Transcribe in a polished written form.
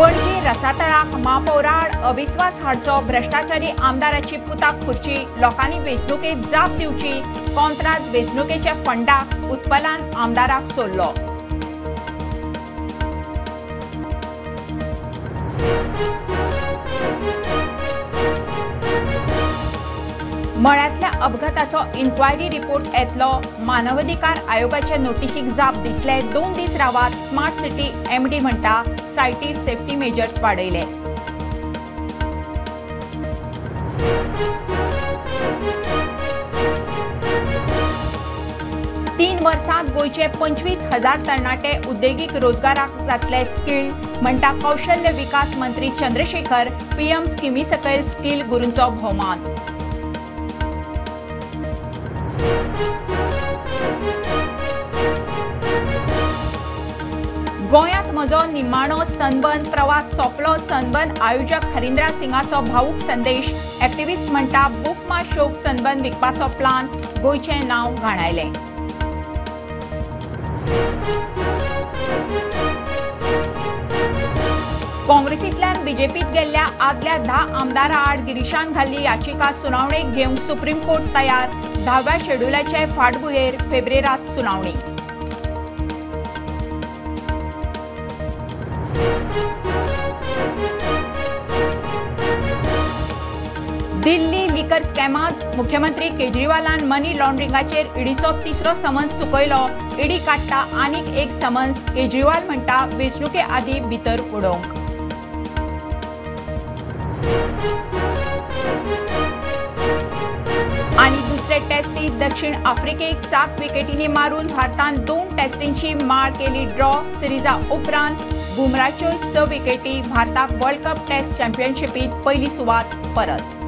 पणजी रसातळाक महापौराआड अविस्वास हाडचो भ्रष्टाचारी आमदाराची पुताक खुर्ची, लोकांनी वेंचणुकेत जाप दिवची, कॉंत्रात वेंचणुकेच्या फंडाक उत्पलान आमदाराक सोडलो। मळ्यांतल्या अपघाताचो इन्क्वायरी रिपोर्ट येतलो, मानवाधिकार आयोगाचे नोटिशीक जाप दितले, 2 दीस रावात, स्मार्ट सिटी एमडी म्हणटा सायटीर सेफ्टी मेजर्स वाडयले। तीन वर्सांत गोंयचे 25,000 तरणाटे उद्देगीक रोजगाराक जातले स्किल म्हणटा कौशल्य विकास मंत्री चंद्रशेखर, पीएम स्किमी सकयल स्किल गुरूंचो भोवमान। गोंयांत म्हजो निमाणो सनबर्न प्रवास सोंपलो, सनबर्न आयोजक हरिंद्रा सिंगाचो भावूक संदेश, एक्टिविस्ट म्हणटा बुक माय शोक सनबर्न विकपाचो प्लान, गोंयचें नांव घाणायलें। काँग्रेसींतल्यान बीजेपीत गेल्ल्या आदल्या 10 आमदारां आड गिरीशान घाल्ली याचिका सुनावणेक घेवंक सुप्रीम कोर्ट तयार, 10व्या शेड्युलाचे फाटभुंयेर फेब्रेरांत सुनावणी। दिल्ली लिकर स्कॅमांत मुख्यमंत्री केजरीवालान मनी लॉन्ड्रिंगाचेर ईडीचो 3रो समन्स चुकयलो, ईडी काडटा आनीक एक समन्स, केजरीवाल म्हणटा वेंचणुके आदीं भितर उडोवंक। आनी दुसरे टेस्टीत दक्षिण आफ्रिकेक 7 विकेटींनी मारून भारतान 2 टेस्टींची माळ केली ड्रॉ, सिरिजा उपरांत बुमराच्यो 6 विकेटी, भारताक वर्ल्ड कप टेस्ट चॅम्पियनशिपीत पयली सुवात परत।